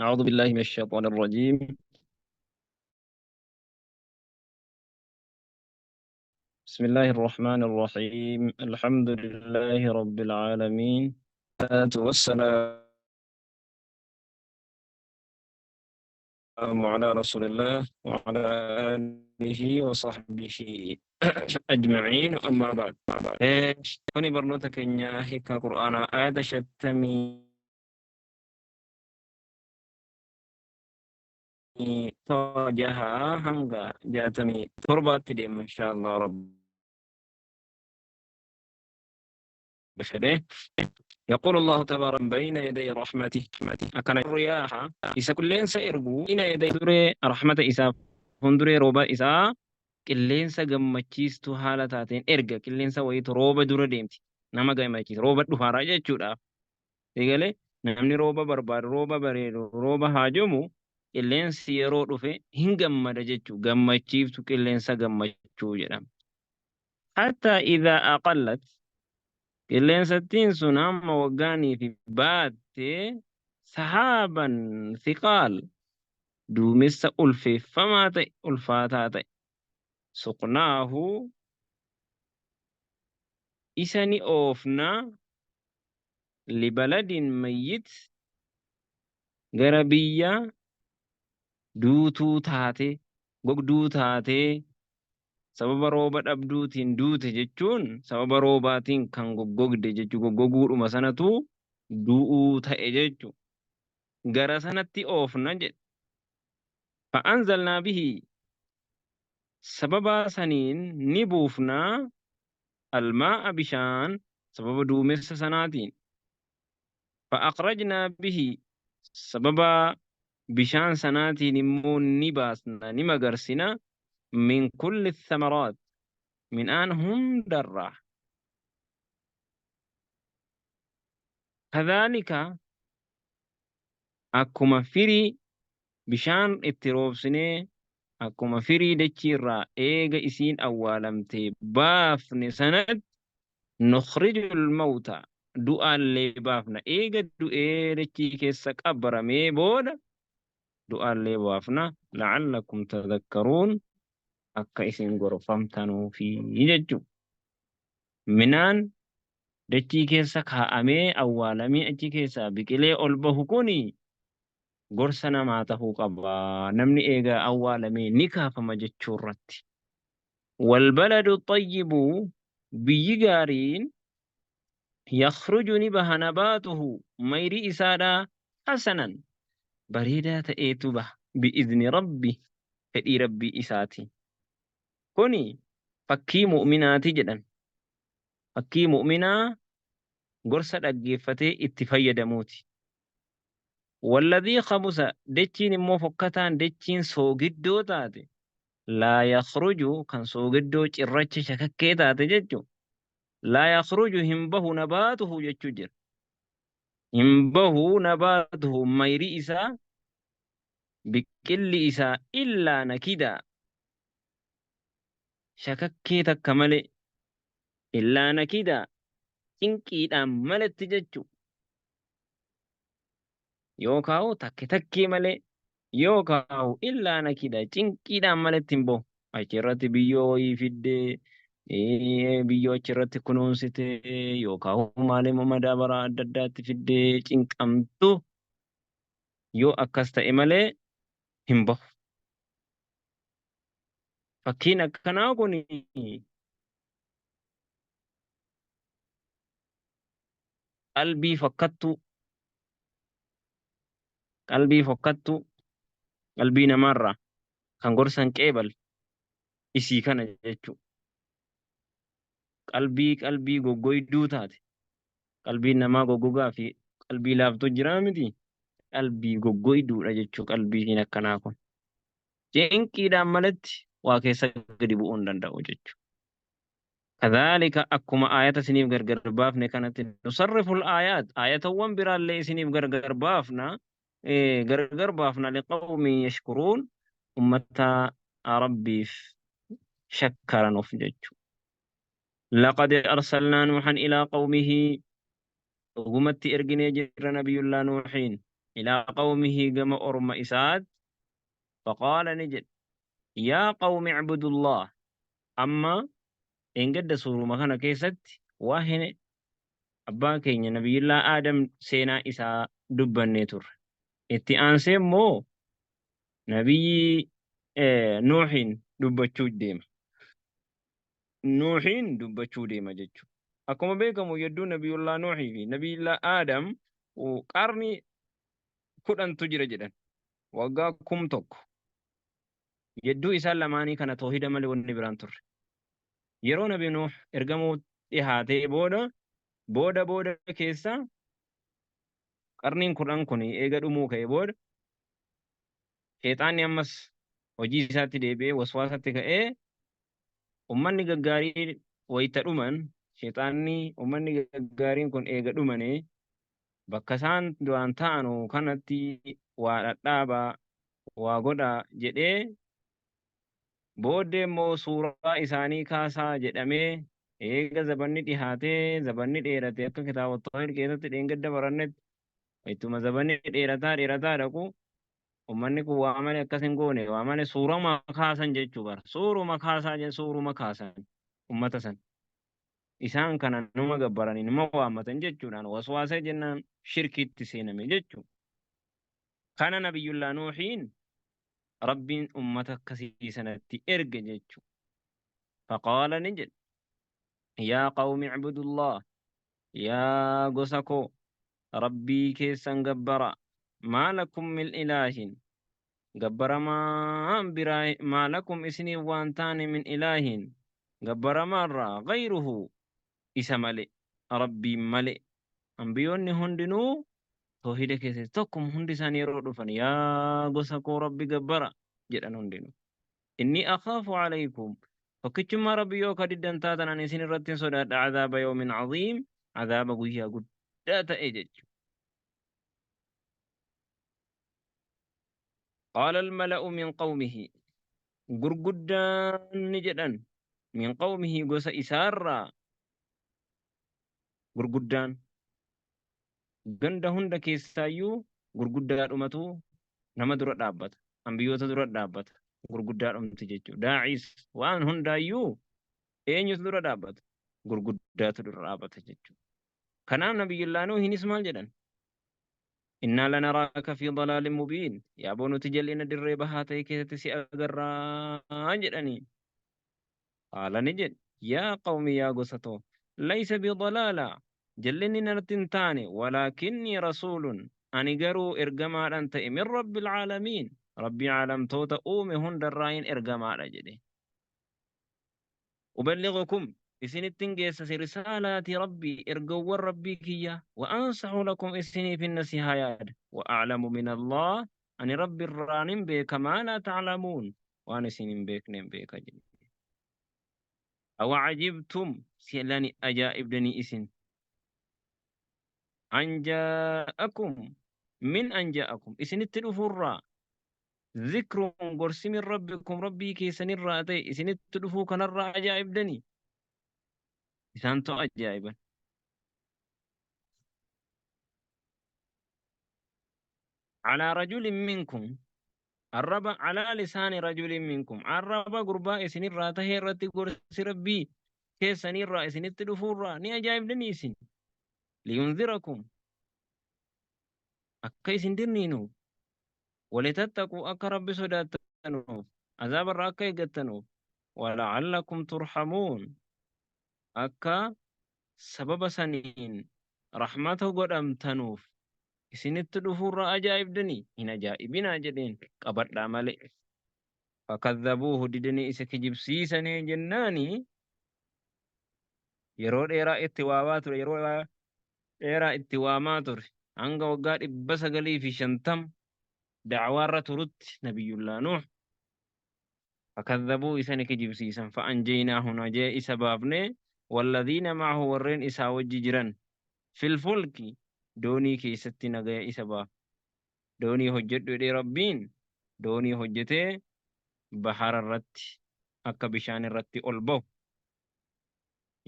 أعوذ بالله من الشيطان الرجيم. بسم الله الرحمن الرحيم. الحمد لله رب العالمين، والصلاة والسلام على رسول الله وعلى آله وصحبه أجمعين، أما بعد. Kuni barnoota keenya hiika Qur'aanaa aayata 56 hanga 67tti deema insha Allah Rabbi fedhe. يقول الله تبارك بين يدي رحمته أكن الرياح إسا قilleensa ergu بين يدي duree rahmata isaa fuulduree rooba isaa qilleensa gammachiistuu haala taateen erga. Qilleensa wayiitu rooba dura deemti, nama gammachiisa, rooba dhufaaraa jechuudha. Egalee namni rooba barbaadu, rooba bareedu, rooba haajomu, qilleensi yeroo dhufe hin gammada jechuu. Gammachiiftu, qilleensa gammachuu jedhama. حتى إذا أقلت, qilleensattiin sun hamma waggaanii fi baatte, سحابا ثقال, duumessa ulfeeffamaa ta'e, ulfaataa ta'e, سقناه, isa ni oofna, لبلد ميت, gara biyya duutuu taate, gogduu taate, sababa rooba dhabduutiin duute jechuun, sababa roobaatiin kan goggogde jechuu, goggoguudhuma sanatu du'uu ta'e jechuu, gara sanatti oofna jedhe. فأنزلنا به, sababa saniin ni buufnaa, الماء, bishaan, sababa duumessa sanaatiin. فأخرجنا به, sababa bishaan sanaatiin immoo ni baasna, ni magarsina, من كل الثمرات, midhaan hundarraa. كذلك, akkuma firii bishaan itti roobsinee, akkuma firii dachiirraa eega isiin awwaalamtee baafne sanatti, نخرج الموتى, du'aallee baafna. Eega du'ee dachii keessa qabbaramee booda du'aallee baafna. لعلكم تذكرون, akka isin gorfamtanuufi jechuudha. Midhaan dachii keessa kaa'amee awwaalamee achi keessaa biqilee ol bahu kuni gorsa namaa tahuu qaba. Namni eegaa awwaalamee ni kaafama jechuu irratti. والبلد الطيب, biyyi gaariin, يخرج, ni baha, نباته, mayri isaadhaa, حسنا, bareedaa ta'eetu baha, بإذن ربه, fedhii rabbii isaati. Kuni fakkii mu'minaati jedhan. Fakkii mu'minaa gorsa dhaggeeffatee itti fayyadamuuti. والذي خبث, dachiin immoo fokkataan, dachiin soogiddoo taate, لا يخرج, kan soogiddoo cirracha shakakkee taate jechuun, لا يخرج, hin bahu, نباته jechuu jira. Hin bahu, نباته, mayri isaa, biqilli isaa, إلا نكدا, shakakkee takka malee, إلا نكدا, cinqiidhaan malatti jechuu, yookaan takke takkee malee, yookaan إلا نكدا, cinqiidhaan malatti hin bahu. Achirratti biyyoo wayii fiddee, biyyoo achirratti kunuunsitee, yookaan maalee madaabaraa adda addaatti fiddee cinqamtu, yoo akkas ta'e malee hin bahu. Fakkiin akkanaa kun qalbii fokkattuu, qalbii fokkattuu, qalbii namaarraa kan gorsan qeebal isii kana jechuudha. Qalbii goggoyduu taate, qalbiin namaa goggogaa fi qalbii laaftuu jiraa miti, qalbii goggoyduudha jechuu qalbiin akkanaa kun. Cinqiidhaan malatti waa keessa gadi bu'uu hin danda'u jechuudha. كذلك, akkuma aayata isiniif gargar baafne kanatti, نصرف الآيات, aayatawwan biraallee isiniif gargar baafna, gargar baafna, لقوم يشكرون, ummata rabbiif shakkaranuuf jechuudha. لقد أرسلنا نوحا إلى قومه, dhugumatti erginee jirra nabiyullaa Nuuxiin. Ilaa qawmihi gama orma isaat faqaala ni jedhe yaa qawmi icbudullaah. Amma dheengadda suuruma kana keessatti waahee abbaa keenya Nabiyyullaa Aadam seenaa isaa dubbannee turre. Itti aansee immoo Nabiyyi Nuuhiin dubbachuu deema. Nuuhiin dubbachuu deema jechuudha. Akkuma beekamu yedduu Nabiyyullaa Nuuhii fi Nabiyyullaa Aadam qarni 10tu jira jedhan. Waggaa 1000. Yedduu isaan lamaanii kana toohida malee wanni biraan turre. Yeroo Nabi Nuuh ergamuu dhihaatee booda booda booda keessa qarniin 10 kun eega dhumuu ka'e booda sheexaanni ammas hojii isaatti deebi'ee waswaasatti ka'ee ummanni gaggaarii wayita dhuman sheexaanni ummanni gaggaariin kun eega dhumanii bakka isaan duraan ta'anu kanatti waa dhadhaabaa waa godhaa jedhee booddee immoo suuraa isaanii kaasaa jedhamee eega zabanni dhihaatee zabanni dheerate akka kitaaba tawhiid keessatti dheengadda barannetti ittuma zabanni dheerataa dheerataa dhaqu ummanni kun waa malee akkas hin goone waa malee suuruma kaasan jechuu bara suuruma kaasaa jedhan suuruma kaasan ummata san isaan kana numa gabbaranii numa waammatan jechuudhaan waswaasee jennaan shirkiitti seename jechuu kana Nabiyyullaa Nuuhiin Rabbiin ummata akkasii sanatti erge jechu. Faqaala ni jedhe yaa qawmi icbudullaah yaa gosa koo Rabbii keessan gabbaraa maa lakum min ilaahin gabbaramaan biraa maa lakum isiniif waan taane min ilaahin gabbaramaarraa gayruhu isa male Rabbiin male. Anbiyoonni hundinuu toohida keessatti tokkuma hundi isaanii yeroo dhufan yaa gosa koo Rabbi gabbara jedhan hundinuu. Inni akhaafu alaykum tokkichummaa Rabbi yoo ka diddan taatan ani isin irratti hin sodaadha azaaba yawmin aziim azaaba guyyaa guddaa ta'e jechuudha. Qaala al-mala'u min qawmihi gurguddaan ni jedhan min qawmihi gosa isaarraa gurguddaan ganda hunda keessaayyuu gurguddaadhumatu nama dura dhaabbata ambiyyoota dura dhaabbata gurguddaadhumti jechuudha daa'iis waan hundaayyuu eenyutu dura dhaabbata gurguddaatu dura dhaabbata jechuudha kanaaf Nabiyyullaa Nuuhiinis maal jedhan Innaa lanaraaka fi dalaalin mubiin yaaboo nuti jal'ina dirree bahaa ta'e keessatti si agarraa jedhanii. Qaala ni jedhe yaa qawmi yaa gosa too laysa bi dalaala jal'inni narratti hin taane walaakinnii rasuulun ani garuu ergamaadhan ta'e min rabbil caalamiin rabbii caalamtoota uume hundarraayin ergamaadha jedhe. Uballighukum isinittin geessa risaalaati rabbii ergawwan rabbii kiyya wa ansahu lakum isiniifin nasihaa yaada wa a'lamu min Allah ani rabbi irraanin beeka maa laa ta'lamuun waan isin hin beekneen beeka jedhe. Awa ajibtum silani ajaa'ibdanii isin an jaa'akum min an jaa'akum isinitti dhufurraa Zikrun gorsi min rabbikum rabbii keessanirraa ta'e isinitti dhufuu kanarraa ajaa'ibdanii? Isaantu ajaa'iban. Alaa rajulin minkum arraba alaa lisaani rajulin minkum arraba gurbaa isinirraa tahee irratti gorsi rabbii keessanirraa isinitti dhufuurraa ni ajaa'ibdanii isin liyunzirakum akka isin dirniinuuf walitattaquu akka Rabbi sodaattanuuf azaabarraa akka eeggattanuuf wala'allakum turhamuun akka sababa saniin rahmata godhamtanuuf isinitti dhufuurraa ajaa'ibdanii hin ajaa'ibinaa jedheen qabadhaa malee fakadhabuuhu didanii isa kijibsiisanii jennaani yeroo dheeraa itti waawaa ture yeroo dheeraa itti waamaa ture hanga waggaa 950 da'waarra turutti Nabiyyullaa Nuuh fakadhabuu isa ni kijibsiisan fa'anjeynaahu najee isa baafne walladhiina ma'ahu warreen isaa wajji jiran fil fulki doonii keessatti nagaya isa baafne doonii hojjedhu jedhee Rabbiin doonii hojjetee bahara irratti akka bishaan irratti ol bahu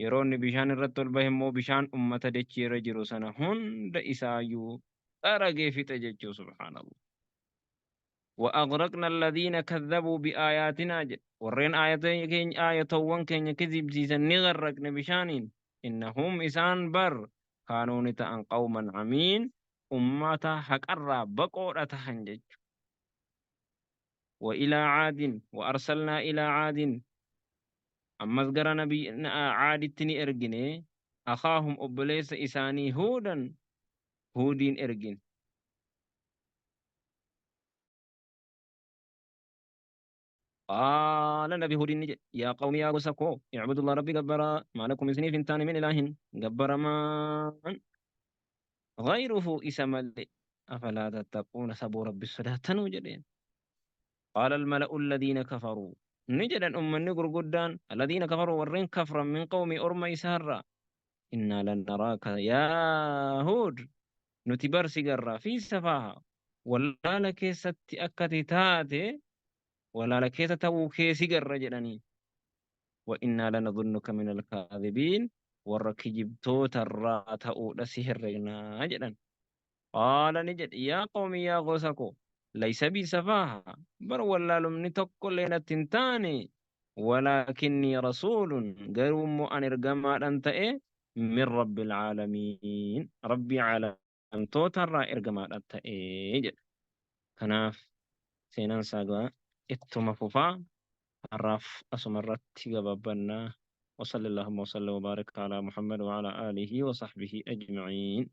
Yeroo inni bishaan irratti ol bahe immoo bishaan ummata dachii irra jiru sana hunda isaayyuu Xaragee fixe jechuu subhaanallah. وأغرقنا الذين كذبوا بآياتنا jedhe. Warreen aayatawwan keenya kijibsiisan ni garraqne bishaaniin. إنهم isaan bar كانوا ni ta'an قوما عمين ummata haqarraa baqoodha tahan jechu. وإلى عاد وأرسلنا إلى عاد ammas gara nabi Caaditti ni ergine أخاهم obboleessa isaanii هودا Huudiin ergine. قال nabi Huudiin ni jedhe يا قوم yaa gosa koo اعبدوا الله rabbi gabbaraa ما لكم isiniif hin taane من إله gabbaramaan غيره isa malee أفلا تتقون saboo rabbi sodaattanuu jedheen. قال الملأ الذين كفروا ni jedhan ummanni gurguddaan الذين كفروا warreen kafran من قومه orma isaarraa إنا لنراك يا هود nuti bar si garraa في سفاهة wallaala keessatti akkati taate wallaala keessa ta'uu kee si garra jedhanii وإنا لنظنك من الكاذبين warra kijibtootarraa ta'uudha si herregnaa jedhan. قال ni jedhe يا قوم yaa gosa koo ليس بي سفاهة bar wallaalumni tokkollee natti hin taane ولكني رسول garuu immoo an ergamaadhan ta'e من رب العالمين rabbii caalamtootarraa ergamaadhan ta'e jedhe. Kanaaf seenaan isaa ittuma fufaa har'aaf asuma irratti gabaabbannaa. وصلى اللهم وسلم وبارك على محمد وعلى آله وصحبه أجمعين.